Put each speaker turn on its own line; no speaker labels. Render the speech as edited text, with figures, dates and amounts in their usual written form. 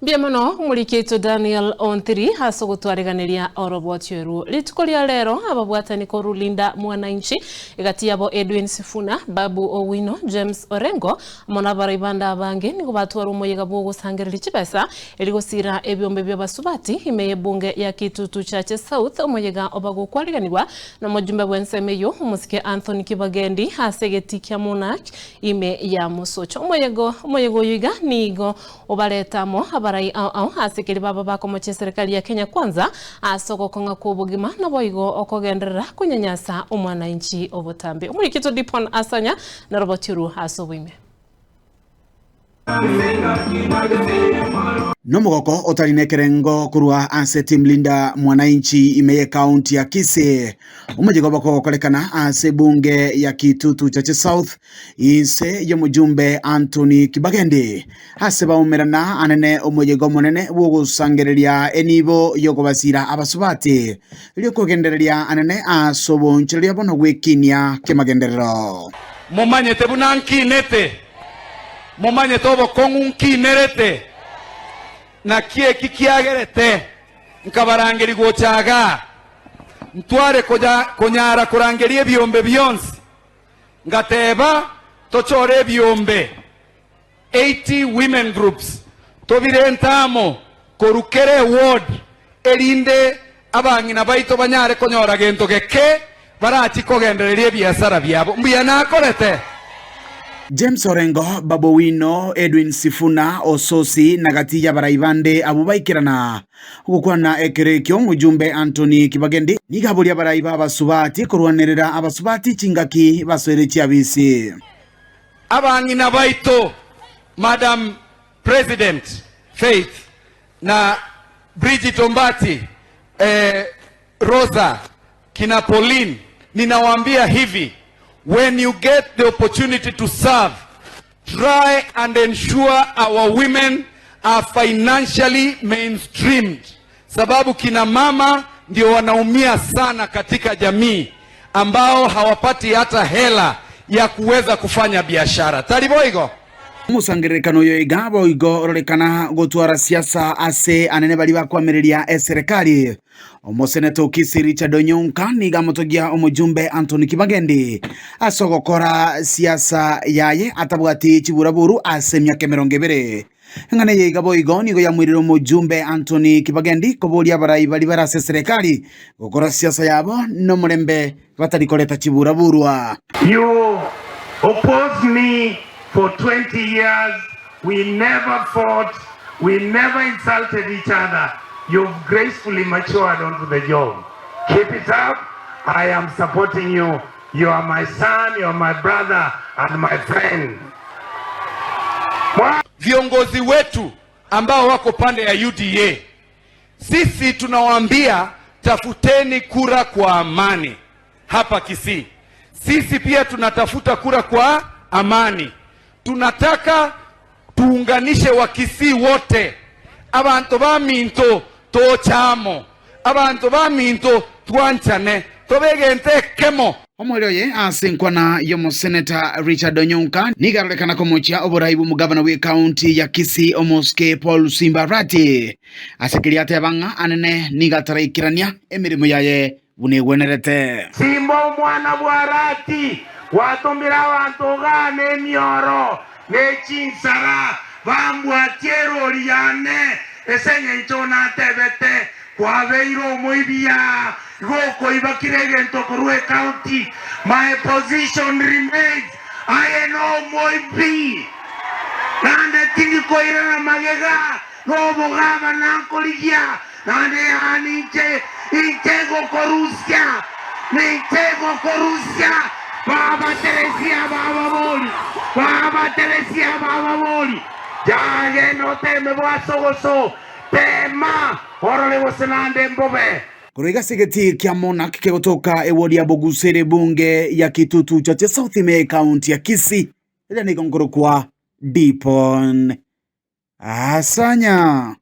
Mbuya mono omoriki oito Daniel Ontiri ase ogotwareganeria oroboti orwo. Rituko ria rero ababwatani korwa Linda Mwananchi egati yabo Edwin Sifuna, Babu Owino, James Orengo amo nabarai bande abange nigo batwara omoyega bw'ogosangereria chibesa eri gosiira ebiombe bi'abasubati ime y'ebunge ya Kitutu Chache South omoyega oba gokwariganigwa nomojumbe bw'ensemo eyio omosike Anthony Kibagendi ase egetii kia Monarch ime ya Mosocho. Omoyega omoyega oyo iga nigo Obarete amo abarai ao ao ase keria baba bakomochia eserekari ya Kenya Kwanza ase ogokong'a kw'obogima naboigo okogenderera konyanyasa omwananchi obotambe. Omorikito Dipon Asanya naroboti orwo ase oboime.
Nomogoko otari nekerengo korwa ase Team Linda Mwananchi ime y'ecounty ya Kisii. Omoyega obo kogokorekana ase ebunge ya Kitutu Chache South Inse y'omojumbe Anthony Kibagendi, ase baumerana anene omoyega omonene bw'ogosangereria enibo y'okobasiira abasubati, erio kogendereria anene ase oboonchoreria bono gw'ekinia ki'amagenderero.
Momanyete buna nkinete, momanyete obokong'u nkinerete, naki eki kiagerete nkabarangeria gocha igaa, ntware konyara korangeria ebiombe bionsi. Ngateba, Tochore ebiombe, 80 women groups, tobirente amo korwa kera eward, erinde abang'ina baito banyare konyora gento geke barachie kogendereria ebiasara biabo. Mbuya nakorete?
James Orengo, Babu Owino, Edwin Sifuna, Osotsi, na gati y'abarai bande abwo baikerana. Gokwana ekero ekio omojumbe Anthony Kibagendi nigo aboria abarai b'abasubati korwanerera abasubati chingaki basoire chiabisi.
Abang'ina baito Madam President Faith na Bridget Ombati eh, Rosa kina Pauline ninawaambia hivi when you get the opportunity to serve Try and ensure our women are financially mainstreamed, sababu kina mama ndio wanaumia sana katika jamii ambao hawapati hata hela ya kuweza kufanya biashara. Tari boigo?
Omosangererekano oyo iga boigo ororekana gotwara siasa ase anene baria bakoamereria eserekari. Omoseneta o Kisii Richard Onyonka nigo amotogia omojumbe Anthony Kibagendi ase ogokora siasa yaye atabwati chiburaburu ase emiaka emerongo ebere. Eng'ana eye iga boigo nigo yamoirire omojumbe Anthony Kibagendi koboria abarai baria bare ase eserekari gokora siasa yabo nomorembe batari koreta chiburaburwa.
You opposed me for 20 years, we never fought, we never insulted each other, you've gracefully matured onto the job. Keep it up, I am supporting you, you are my son, you are my brother and my friend.
Viongozi wetu ambao wako pande ya UDA, sisi tunawaambia tafuteni kura kwa amani hapa Kisii. Sisi pia tunatafuta kura kwa amani. Tunataka tuunganishe Wakisii wote, abanto baminto toche amo, abanto baminto twanchane, tobe egento ekemo.
Omoerio oye ase enkwana y'omoseneta Richard Onyonka nigo arorekana komochia oborai bw'omogavana bw'ecounty ya Kisii Omosike Paul Simba Arati ase keria ateba ng'a anene nigo ataraikerania emeremo yaye buna egwenerete.
Simba omwana bw'Arati, gwatomire abanto igaa nemioro ne chinsara, bambwatie erori yane, ase engencho natebete, Kwabeire omoibi aa, igo okoiba kera egento korwa ecounty, my position remains, aye nomoibi, naende tindi koirana magega. Nobogabana nkorigia, naende aa ninche, inche ngokorusia, ninche ngokorusia. Baba Teresia bababori, Baba Teresia bababori, Yagenda oteme bwasogoso, tema orore gose naende mbobe.
Korwa iga ase egetii kia Monarch kegotoka ewodi ya Bogusu ere ebunge ya Kitutu Chache South ime y'ecounty ya Kisii, eria nigo nkorokwa Dipon. Asanya.